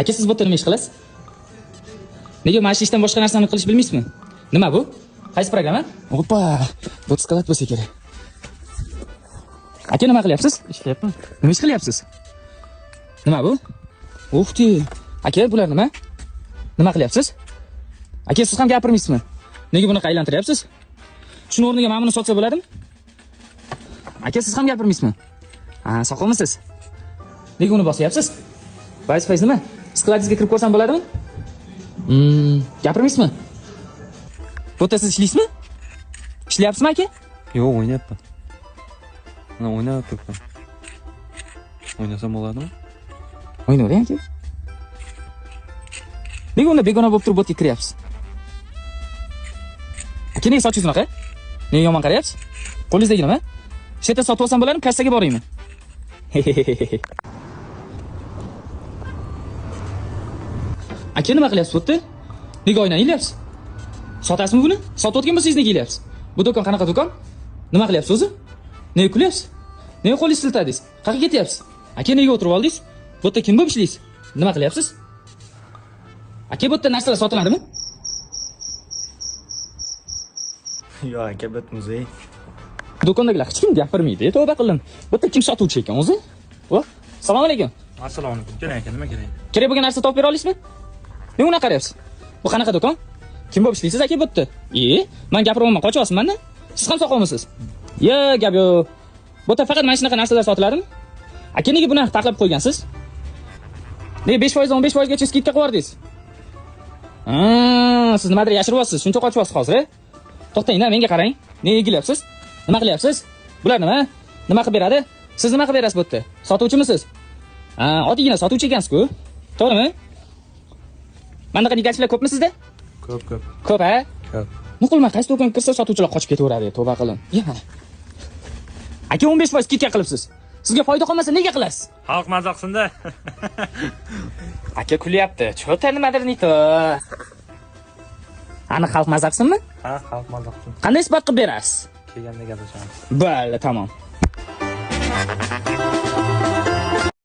Aka, siz bu yerda nima ish qilasiz? Nega mana shu ishdan boshqa narsani qilish bilmaysizmi? Nima bu? Qaysi programma? Opa, bu sklad bo'lsa kerak. Aka, nima qilyapsiz? Ishlayapman. Nima ish qilyapsiz? Nima bu? Ух ты. Aka, bular nima? Nima qilyapsiz? Aka, siz ham gapirmaysizmi? Nega bunaqa aylantiryapsiz? Shuni o'rniga mana buni sotsa bo'ladimi? Aka, siz ham gapirmaysizmi? Ha, soqolmisiz? Nega uni bosyapsiz? Fayz nima? Skladingizga kirib ko'rsam bo'ladimi? Gapirmaysizmi? Bu yerda siz ishlaysizmi? Ishlayapsizmi, aka? Yo'q, o'ynayapman. Mana o'ynab turibman. O'ynasam bo'ladimi? O'ynavering, aka. Nega unda begona bo'lib turib bu yerga kiryapsiz? Aka, nega sochingiz unaqa? Nega yomon qarayapsiz? Qo'lingizdagi nima? Shu yerda sotib olsam bo'ladimi, kassaga boraymi? Aka, nima qilyapsiz bu yerda? Nega oynani ilyapsiz? Sotasizmi buni? Sotayotgan bo'lsangiz nega ilyapsiz? Bu do'kon qanaqa do'kon? Nima qilyapsiz o'zi? Nega kulyapsiz? Nega qo'lingizni siltadingiz? Qayerga ketyapsiz? Aka, nega o'tirib oldingiz? Bu yerda kim bo'lib ishlaysiz? Nima qilyapsiz? Aka, bu yerda narsalar sotiladimi? Yo'q aka, bu muzey. Do'kondagilar hech kim gapirmaydi, tavba qildim. Bu yerda kim sotuvchi ekan o'zi? Voh, assalomu alaykum. Assalomu alaykum. Keling aka, nima kerak? Kerak bo'lgan narsa topib bera olasizmi? Nega unaqa qarayapsiz? Bu qanaqa do'kon? Kim bo'lib ishlaysiz aka bu yerda? E, men gapiryapman, qochyapsiz mandan? Siz ham soqolmisiz? Yo, gap yo'q. Bu yerda faqat mana shunaqa narsalar sotiladimi? Aka, nega buni taxlab qo'ygansiz? Nega 5% 15% gacha skidka qilib yubordingiz? Ha, siz nimadir yashiryapsiz, shuncha qochyapsiz hozir. To'xtang-da, menga qarang. Nega egilyapsiz? Nima qilyapsiz? Bular nima? Nima qilib beradi? Siz nima qilib berasiz bu yerda? Sotuvchimisiz? Ha, oddiygina sotuvchi ekansiz-ku. To'g'rimi? Manaqa negativlar ko'pmi sizda? Ko'p, ko'p. Ko'p, ha? Ko'p. Nuqulman qaysi do'konga kirsa sotuvchilar qochib ketaveradi, tavba qildim. Ya mana. Aka, 15% skidka qilibsiz. Sizga foyda qolmasa nega qilasiz? Xalq maza qilsin-da. Aka kulyapti. Cho'ta nimadir nito. Ani xalq maza qilsinmi? Ha, xalq maza qilsin. Qanday isbot qilib berasiz? Kelganda gaplashamiz. Bo'ldi, tamom.